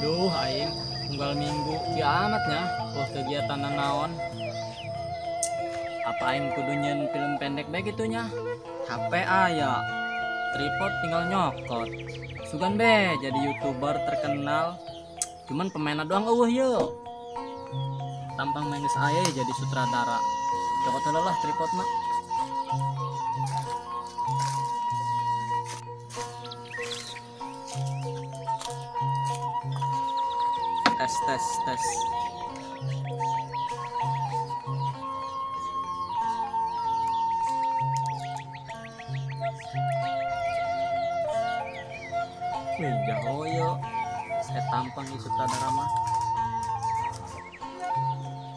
Duh aing unggal minggu kiamatnya wah kegiatan naon. Apa aing kudu nyeun film pendek bae kitu nya. HP aya, tripod tinggal nyokot. Sugan be jadi YouTuber terkenal. Cuman pemainna doang eueuh yeuh. Tampang main geus aya jadi sutradara. Cokot heula lah tripod mah. Tes tes tes. Wih, jago yo. Saya tampang di sutradara mah.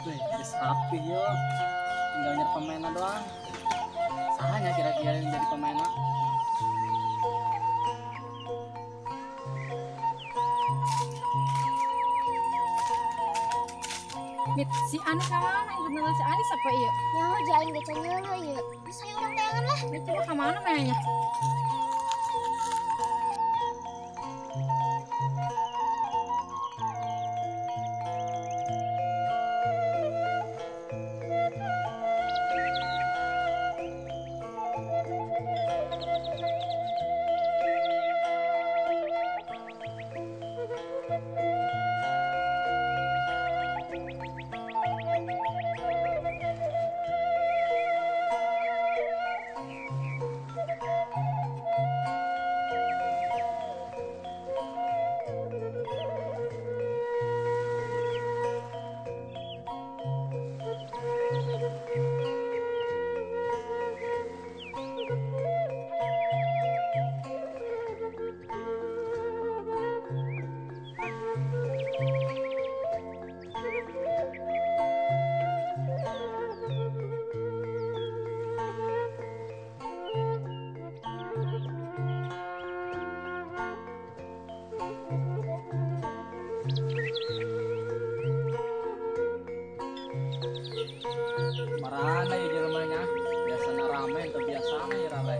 Wih, geus rapi yo. Tinggal nyari pemainna doang. Sahanya kira-kira yang jadi pemainna? Mit, si Anis ka mana? Yang bener si Anis apa iya? Ya, jangan gak nyelo iya. Bisa orang tayangan lah. Ini coba ke mana mainnya? Marana ya jelema nya, biasana rame atau biasana ya rame.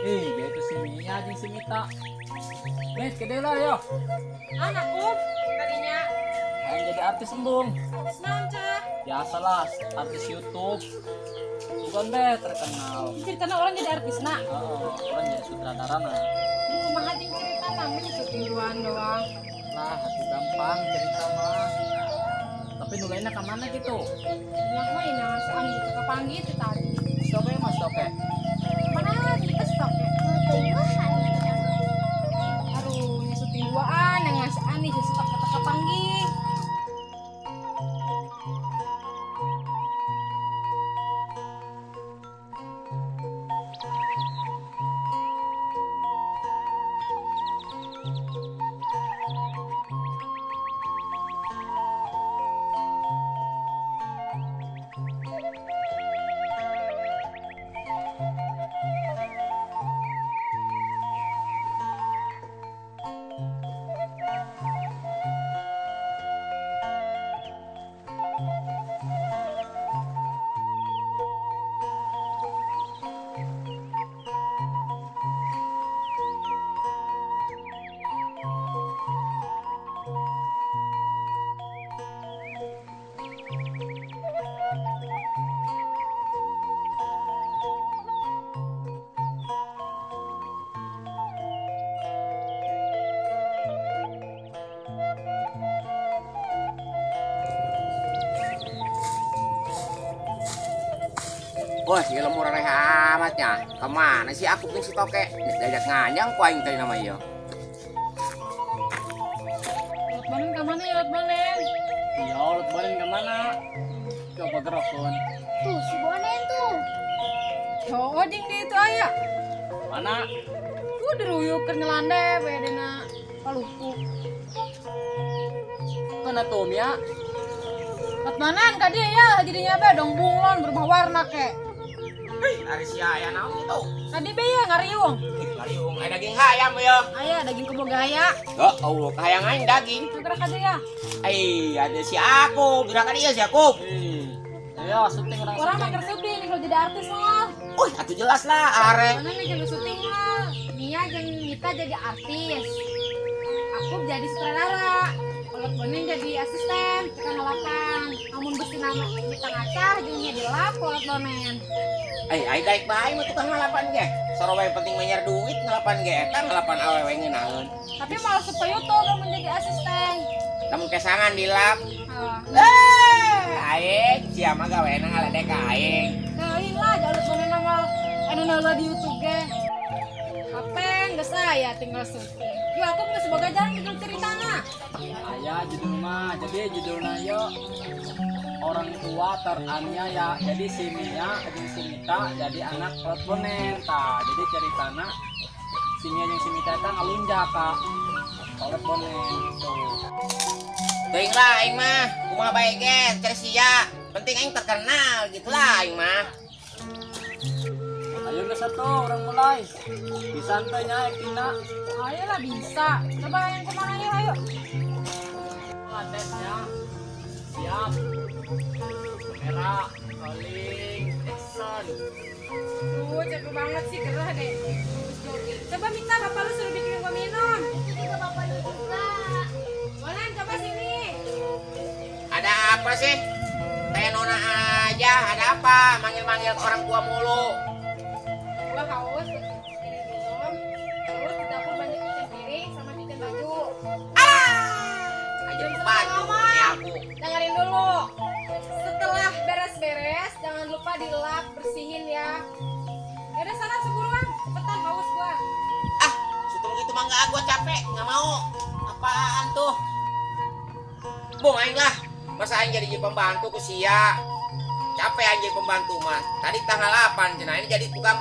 Ih, dia itu si Mia jeung si Mita. Nih, gede lah yo. Anakku, kalinya. Aing jadi artis embung. Artis naon, Cah? Biasalah, artis YouTube. Bukan deh terkenal. Ceritana orang jadi artis nak. Oh, orang jadi sutradara nah. Ini kumaha jeung cerita namanya syuting duaan doang. Lah, hati gampang cerita mah. Tapi nu lainna ka mana gitu? Yang mah ini si Anis itu kepanggil itu tadi. Stoke mas stoke. Mana kita stoke? Aduh, nya syuting duaan yang si Anis stok kata kepanggil. Wah, si lemur aneh amatnya. Kemana sih aku nih si toke? Diajak nganyang ku aing tadi nama ieu. Lot bonen ka mana ya lot bonen? Iya, lot bonen ka mana? Coba gerokon. Tuh si bonen tuh. Oh, jeung di itu aya. Mana? Tuh diruyuk keur nyelande we dina palupu. Kana tuh Mia? Lot bonen ka dieu ya jadinya be dong bunglon berubah warna ke. Ari sia aya naon kitu? Tadi be ya ngariung. Ngariung aya daging hayam ya. Aya daging kebo gaya. Ya Allah, kahayang aing daging. Gerak ka dieu ya. Eh, ada si aku, gerak ka dieu si aku. Ayo syuting orang. Orang mah keur syuting kalau jadi artis mah. Wih, atuh jelas lah are. Mana nih jeung syuting mah. Mia jeung Mita jadi artis. Aku jadi sutradara. Kolot bonen jadi asisten, tukang ngelapan. Amun besi nama Mita ngacah jeung nya dilap kolot bonen. Eh, ai daek bae mah tukang ngalapan ge. Soro wae penting menyar duit ngalapan ge eta ngalapan awewe ngeunaheun. Tapi malah supaya tuh lamun jadi asisten. Lamun kesangan dilap. Heeh. Aing sia mah gawena ngaledek ka aing. Teuing lah jalur bonen mah anu nala di YouTube ge. HP geus aya tinggal syuting. Yo aku geus boga jalan judul ceritana. Aya judul mah, jadi judulna yo orang tua teraniaya. Jadi si Mia jeung si Mita jadi anak kolot bonen tah. Jadi ceritana si Mia jeung si Mita eta ngalunjak ka kolot bonen gitu. Teuing lah aing mah, kumaha bae ge cari sia. Penting aing terkenal gitu lah aing mah. Ayo geus atuh urang mulai. Bisa teh nya aktingna. Ayo lah bisa. Coba yang kumaha ayo ayo. Tesnya. Siap. Kamera rolling action. Tuh capek banget sih gerah deh. Coba minta bapak lu suruh bikin gua minum. Itu juga bapak lu juga. Bonen coba sini. Ada apa sih? Kayak nona aja, ada apa? Manggil-manggil orang tua mulu. Gua haus, bikinin minum. Terus di dapur banyak cucian piring sama cucian baju. Alah, aja pembantu ini aku. Dengerin dulu. Setelah beres-beres, jangan lupa dilap, bersihin ya. Yaudah sana seburuan, cepetan haus gua. Ah, situ gitu mah enggak, gua capek, enggak mau. Apaan tuh? Bung aing lah. Masa aing jadi pembantu ku sia. Capek aing jadi pembantu mah. Tadi tanggal 8 cenah ini jadi tukang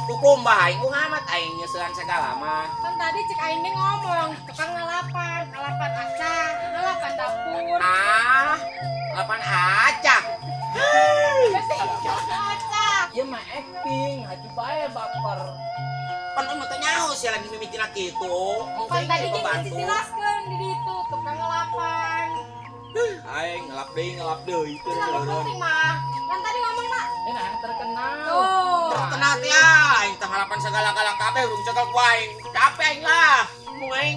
kukumbah aing bung amat aing nyeusehan segala mah. Kan tadi cek aing ge ngomong, tukang ngalapan, ngalapan acah, ngalapan dapur. Ah, ngalapan acah. Acah. Ieu mah acting, atuh bae baper. Pan mah teu nyaho sia lagi mimitina kitu. Pan tadi ge geus dijelaskeun di ditu, tukang ngalapan. Aing ngelap deui Itu nggak penting mah. Kan tadi ngomong mah. Ini yang terkenal. Tuh. Terkenal teh aing teh harapan segala-gala kabeh urung cekel ku aing. Capek aing lah. Mung aing.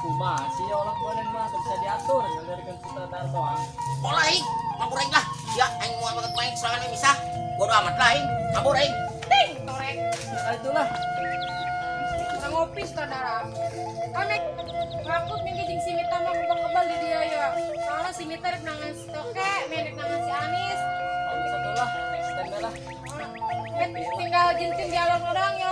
Kumaha sih kolot bonen mah teu bisa diatur ngalirkeun sutradara doang. Pola aing, mabur aing lah. Ya aing moal banget aing sorangan aing bisa. Bodo amat lah aing, mabur aing. Ting, torek. Nah, itulah. Orang ngopi sutradara. Kan aku minggu jeung si Mita mah muka kebal di dia ya. Soalnya si Mita rek nangan si Toke, rek nangan si Anis. Bagus atuh lah, next time lah. Tinggal jintin dialog orang ya.